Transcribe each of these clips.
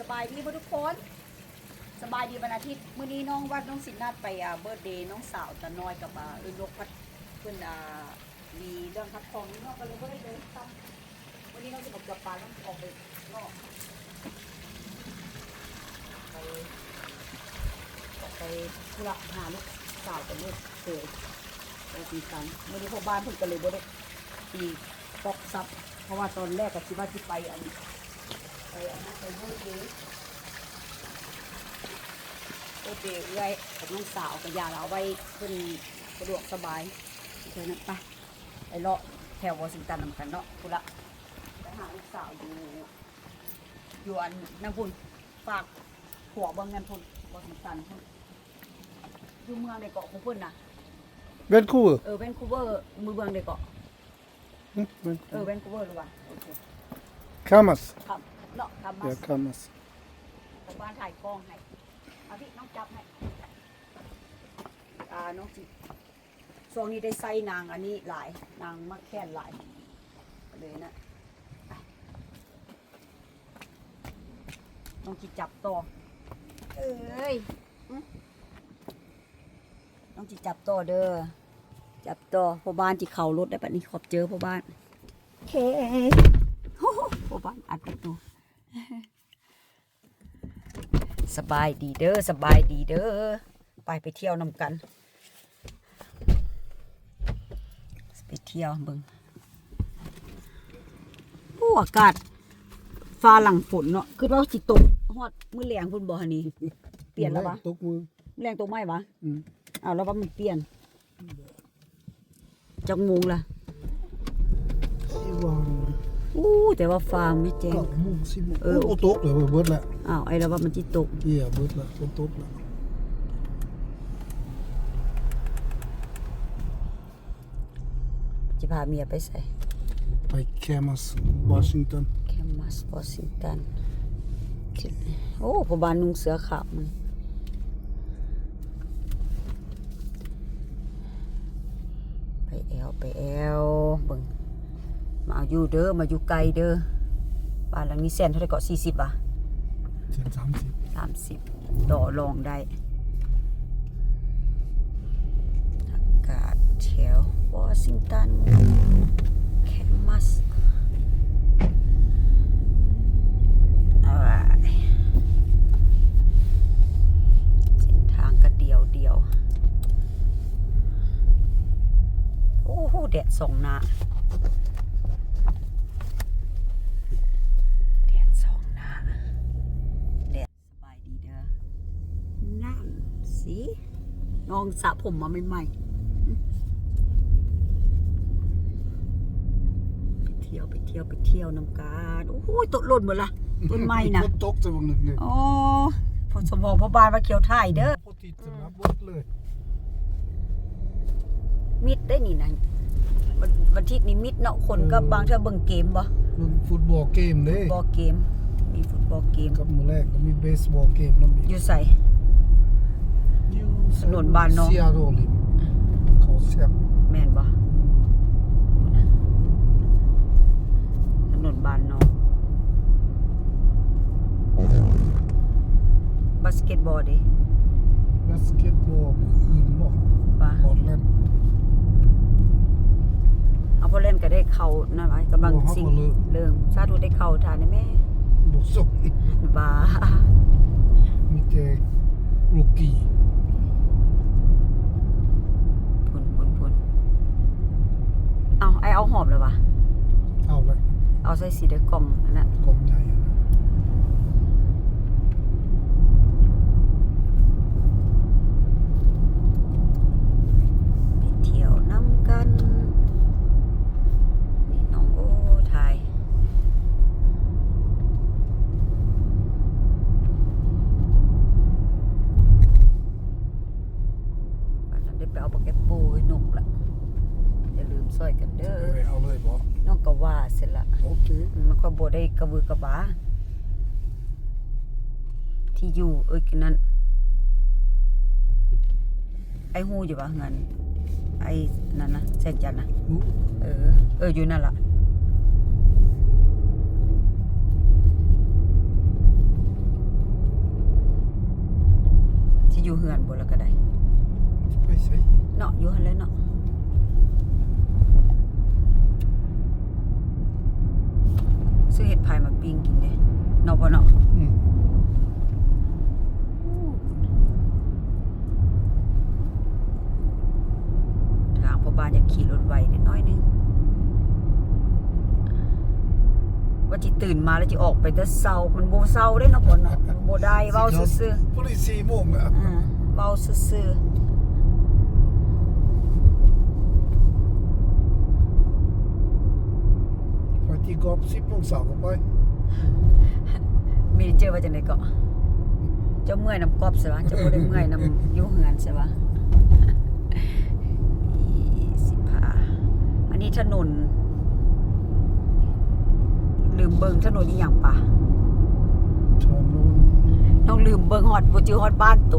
ສະບາຍດີເບິດທຸກຄົນ ສະບາຍດີວັນອາທິດ. ມື້ນີ້ນ້ອງວັດນ້ອງສິນນັດໄປ ອ່າ ເບີດເດນ້ອງສາວຕານ້ອຍກັບ ອ່າ ເອື້ອຍນົກ ເພິ່ນ ອ່າ ມີເລື່ອງຂັດຂ້ອງນິດໜ້ອຍ ກໍເລີຍບໍ່ໄດ້ເດີນທາງ. ມື້ນີ້ນ້ອງຊິມາເກືອບປາ ນ້ອງອອກໄປນອກ ໄປ ອອກໄປທຸລະ ຫາລູກສາວກັບລູກເຂີຍ ໄປຕີກັນ. ມື້ນີ້ພໍ່ບ້ານເພິ່ນກໍເລີຍບໍ່ໄດ້ຕີປອກຊັບ ເພາະວ່າຕອນແລກກໍຄິດວ່າຊິໄປອັນ ໄປອັນນັ້ນ ໄປເບີດເດ ເບີດເດເອື້ອຍກັບນ້ອງສາວ ກໍຢາລາວໄວ້ ເພິ່ນສະດວກສະບາຍ. ໂອເຄນະ ໄປ ໄປເລາະແຖວວໍຊິງຕັນນຳກັນເນາະ ພຸ້ນລະ ໄປຫາລູກສາວຢູ່ ຢູ່ອັນນັ້ນພຸ້ນ ຝາກຂົວເບິ່ງນັ້ນພຸ້ນ ວໍຊິງຕັນພຸ້ນ. ຢູ່ເມືອງໃດເກາະຂອງເພິ່ນນະ? ແວນຄູເວີ. ເອີ ແວນຄູເວີ ເມືອງໃດເກາະ? ຫຶ? ແວນຄູ ເອີ ແວນຄູເວີຫຼືວ່າ ໂອເຄ ຄາມັສ ຄາ ເນາະ ຄາມັສ ເອີ ຄາມັສ. ເອົາບ້ານຖ່າຍກ້ອງໃຫ້ ເອົາພີ່ນ້ອງຈັບໃຫ້ ອ່າ ນ້ອງຊິ ຊ່ວງນີ້ໄດ້ໃຊ້ນາງອັນນີ້ຫຼາຍ ນາງໝາກແຂ້ນຫຼາຍເລີຍນະ. ນ້ອງຊິຈັບຕໍ່ ເອີຍ ນ້ອງຊິຈັບຕໍ່ເດີ ຈັບຕໍ່. ພໍ່ບ້ານຊິເຂົ້າລົດແລ້ວບັດນີ້ ຂອບໃຈພໍ່ບ້ານ. ໂອເຄ ໂອ້ໂຫ ພໍ່ບ້ານອັດປະຕູ. ສະບາຍດີເດີ ສະບາຍດີເດີ. ໄປ ໄປທ່ຽວນຳກັນ ໄປທ່ຽວເບິ່ງ. ໂອ້ ອາກາດຟ້າຫຼັງຝົນເນາະ ຄິດວ່າຊິຕົກຮອດມື້ແລງພຸ້ນບໍ່ຫັ້ນນີ້? ປ່ຽນແລ້ວຫວາ? ຕົກມື້ ມື້ແລງຕົກໃໝ່ຫວາ? ອືມ ເອົາ ແລ້ວວ່າມັນປ່ຽນ. ຈັກໂມງລະ? ສີ່ໂມງ. ໂອ້ ແຕ່ວ່າຟ້າມັນແຈ້ງ ເກົ້າໂມງ ສິບໂມງ. ເອີ ໂອ້ ໂອເຄ ຕົກແລ້ວ ເບິດລະ. ອ້າວ ໄອ້ລະວ່າມັນຊິຕົກ. ເອີ ເບິດລະ ຝົນຕົກລະ. ຊິພາເມຍໄປໃສ? ໄປ Camas Washington. Camas Washington. ໂອ້ ພໍ່ບ້ານນຸ່ງເສື້ອຂາວ ໄປແອວ ໄປແອວເບິ່ງ. ມາເອົາຢູ່ເດີ ມາຢູ່ໃກ້ເດີ. ບ້ານຫຼັງນີ້ແສນເທົ່າໃດເກາະ? ສີ່ສິບຫວາ? ແສນສາມສິບ ສາມສິບ ຕໍ່ລອງໄດ້. ອາກາດແຖວວໍຊິງຕັນ ແຄມມັສ ເສັ້ນທາງກະດຽວໆ. ໂອ້ໂຫ ແດດສ່ອງໜ້າ ແດດສ່ອງໜ້າ ແດດ. ສະບາຍດີເດີ. ນັ້ນຊິ ນ້ອງສະຜົມມາໃໝ່ໆ. ໄປທ່ຽວ ໄປທ່ຽວ ໄປທ່ຽວນຳກັນ. ໂອ້ຍ ຕົກຫຼົ່ນເບິດລະ ຕົ້ນໄມ້ນະ ຝົນຕົກຊະບັກໜຶ່ງເລີຍ. ອໍ ພໍສະບອງພໍ່ບ້ານວ່າຂຽວຖ່າຍເດີ. ຕິດສຳລັບເບິດເລີຍ. ມິດໄດ໋ນີ້ນະ ວັນ ວັນທິດນີ້ມິດເນາະ ຄົນກໍ ເອີ ບາງເທື່ອເບິ່ງເກມບໍ່? ເບິ່ງຟຸດບອລເກມເດ້ ຟຸດບອລເກມ ມີຟຸດບອລເກມ. ກັບມື້ແລງກໍມີເບສບອລເກມນຳອີກ. ຢູ່ໃສ? ຢູ່ຖະໜົນບ້ານເນາະ ເຊຍໂຣລິມ ເຂົາແຊບ ແມ່ນບໍ່? ຖະໜົນບ້ານເນາະ. ບາສເກັດບອລເດ? ບາສເກັດບອລມື້ອື່ນບໍ່? ວ່າ ພອດແລນ. ເອົາ ພອດແລນກໍໄດ້ເຂົ້ານັ້ນຫວາ? ກຳລັງຊິເລີ່ມ. ສາທຸ ໄດ້ເຂົ້າທ່ານແມ່. ບໍ່ສົກ ບ້າ ມີແຕ່ລູກກີ້. ພຸ້ນ ພຸ້ນ ພຸ້ນ. ເອົາ ອ້າຍເອົາຫອມແລ້ວຫວາ? ເອົາແລ້ວ. ເອົາໃສ່ສີໃດ ກ່ອງອັນນັ້ນ ກ່ອງໃຫຍ່. ໄປທ່ຽວນຳກັນ ນີ້ນ້ອງໂອ້ ຖ່າຍ. ບາດນັ້ນໄດ້ໄປເອົາປາແກໂປ້ໃຫ້ນົກລະ ຢ່າລືມຊ່ອຍກັນເດີ. ເອົາເລີຍບໍ່? ນ້ອງກໍວ່າຊັ້ນລະ. ໂອເຄ ມັນກໍບໍ່ໄດ້ກະວືກະວາ. ທີ່ຢູ່ ເອີ ນັ້ນ ອ້າຍຮູ້ຢູ່ບໍ່ ເຮືອນອ້າຍນັ້ນນະ ແສງຈັນນະ? ຮູ້. ເອີ ເອີ ຢູ່ນັ້ນລະ. ຢູ່ເຮືອນບໍ່ລະກະໄດ້ ໄປໃສເນາະ ຢູ່ຫັ້ນແຫຼະເນາະ. ຊື້ເຫັດພາຍມາປີ້ງກິນເດ້ເນາະ ພໍ່ເນາະ. ອືມ ທາງພໍ່ບ້ານຢາກຂີ່ລົດໄວນິດໜ້ອຍໜຶ່ງ ວ່າຊິຕື່ນມາແລ້ວຊິອອກໄປແຕ່ເຊົ້າ ມັນບໍ່ເຊົ້າເດ້ເນາະ ພໍ່ເນາະ. ບໍ່ໄດ້ ເວົ້າຊື່ໆ ພໍດີສີ່ໂມງແລ້ວ ອືມ ເວົ້າຊື່ໆ. ໄປຕີກອບສິບໂມງເຊົ້າກໍໄປ. ເມເຈີວ່າຈັ່ງໃດເກາະ? ເຈົ້າເມື່ອຍນຳກອບໃຊ່ວະ? ເຈົ້າບໍ່ໄດ້ເມື່ອຍນຳຢູ່ເຮືອນໃຊ່ວະ? ອີ່ສິບຫ້າ ອັນນີ້ຖະໜົນ ລືມເບິ່ງຖະໜົນອີ່ຫຍັງປະ? ຖະໜົນ ນ້ອງລືມເບິ່ງ ຮອດ ບໍ່ຈື່ຮອດບ້ານໂຕ.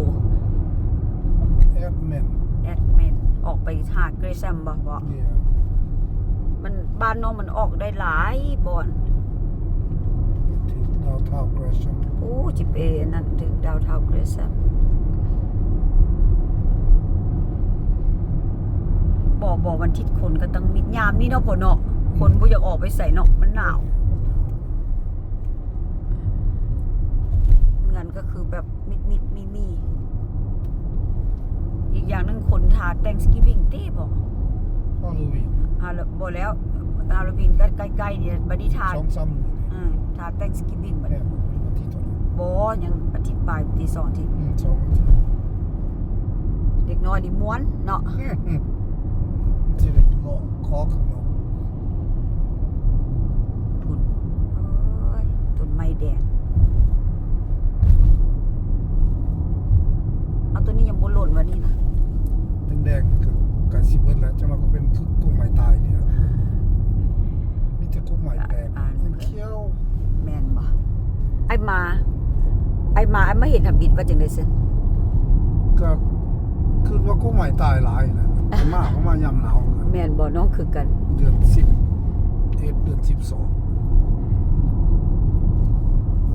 ແອັດແມນ ແອັດແມນ ອອກໄປຫາເກຣຊັມບໍ່? ເອີ ມັນ ບ້ານນ້ອງມັນອອກໄດ້ຫຼາຍບ່ອນ. ຖືກດາວທາວເກຣຊັມ ໂອ້ ຊິໄປອັນນັ້ນ ຖືກດາວທາວເກຣຊັມ. ບໍ່ ບໍ່ ວັນທິດຄົນກໍຕັ້ງມິດຍາມນີ້ເນາະ ພໍ່ເນາະ. ອືມ ຄົນບໍ່ຢາກອອກໄປໃສເນາະ ມັນໜາວ. ເຮືອນກໍຄືແບບມິດໆ ມີໆ ອີກຢ່າງໜຶ່ງ ຄົນຖ້າ Thanksgiving ຕິບໍ່? ຮາໂລວີນ ຮາໂລ ບໍ່ແລ້ວ ຮາໂລວີນກໍໃກ້ໆ ນີ້ ບັດນີ້ຖ້າ ສອງສາມມື້ ເອີ ຖ້າ Thanksgiving ບັດນີ້ ແມ່ນບໍ່? ວັນທີເທົ່າໃດ? ບໍ່ ຍັງອາທິດປາຍ ວັນທີສອງ ອາທິດ ອືມ ສອງອາທິດ. ເດັກນ້ອຍນີ້ມ່ວນເນາະ ອືມ ມັນຊິໄດ້ເລາະຂໍຂ້າງນອກ. ພຸ້ນ ໂອ້ຍ ຕົ້ນໄມ້ແດງ ເອົາ ໂຕນີ້ຍັງບໍ່ຫຼົ່ນວ່ານີ້ນະ ແດງໆ ນີ້ກໍໃກ້ຊິເບິດແລ້ວ ຈັກໜ່ອຍກໍເປັນຄືກົກໄມ້ຕາຍນີ້ລະ ມີແຕ່ກົກໄມ້ແປກ ອ່ານ ມັນຂຽວ ແມ່ນບໍ່? ອ້າຍມາ ອ້າຍມາ ອ້າຍມາເຫັນທຳອິດວ່າຈັ່ງໃດຊັ້ນ? ກໍຄິດວ່າກົກໄມ້ຕາຍຫຼາຍນະ ອ້າຍມາ ເຂົາມາຍາມໜາວ. ແມ່ນບໍ່? ນ້ອງຄືກັນ ເດືອນສິບເອັດ ເດືອນສິບສອງ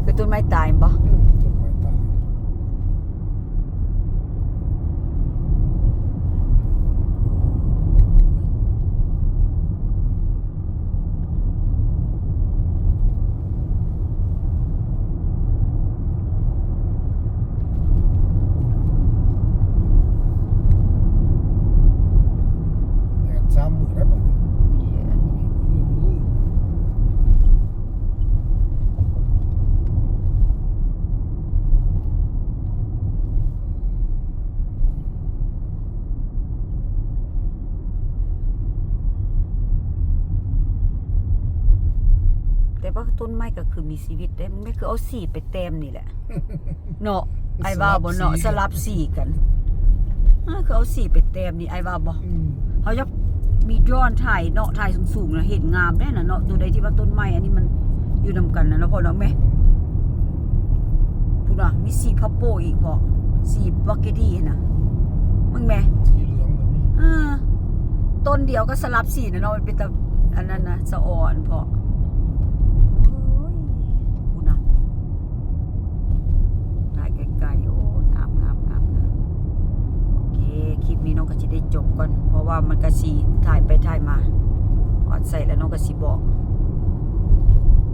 ຄືຕົ້ນໄມ້ຕາຍແມ່ນບໍ່? ອືມ ຕົ້ນໄມ້ຕາຍ. ແດດສາມມື້ແລ້ວບັດນີ້. ແຕ່ວ່າຕົ້ນໄມ້ກໍຄືມີຊີວິດເດ້ ມັນຄືເອົາສີໄປແຕ້ມນີ້ແຫຼະເນາະ ອ້າຍວ່າບໍ່ເນາະ? ສະຫຼັບສີກັນ ເອີ ຄືເອົາສີໄປແຕ້ມນີ້ ອ້າຍວ່າບໍ່? ອືມ ເຮົາຢາກມີໂດຣນຖ່າຍເນາະ ຖ່າຍສູງໆນະ ເຫັນງາມເດ້ນະເນາະ. ໂຕໃດທີ່ວ່າຕົ້ນໄມ້ອັນນີ້ມັນຢູ່ນຳກັນນະເນາະ ພໍ່ເນາະ ແມ່ ພຸ້ນນະ ມີສີພາໂປ້ອີກພໍ້ ສີບາເກດີຫັ້ນນະ ມຶງແມ ສີເຫຼືອງກໍມີ ເອີ ຕົ້ນດຽວກໍສະຫຼັບສີນະເນາະ ມັນເປັນຕາ ອັນນັ້ນນະ ສະອອນພໍ້. ໂອ້ຍ ພຸ້ນນະ ຖ່າຍໄກໆ ໂອ້ ງາມໆໆໆ. ໂອເຄ ຄລິບນີ້ນ້ອງກໍຊິໄດ້ຈົບກ່ອນ ເພາະວ່າມັນກໍຊິຖ່າຍໄປຖ່າຍມາ ຮອດໃສແລ້ວນ້ອງກໍຊິບອກ.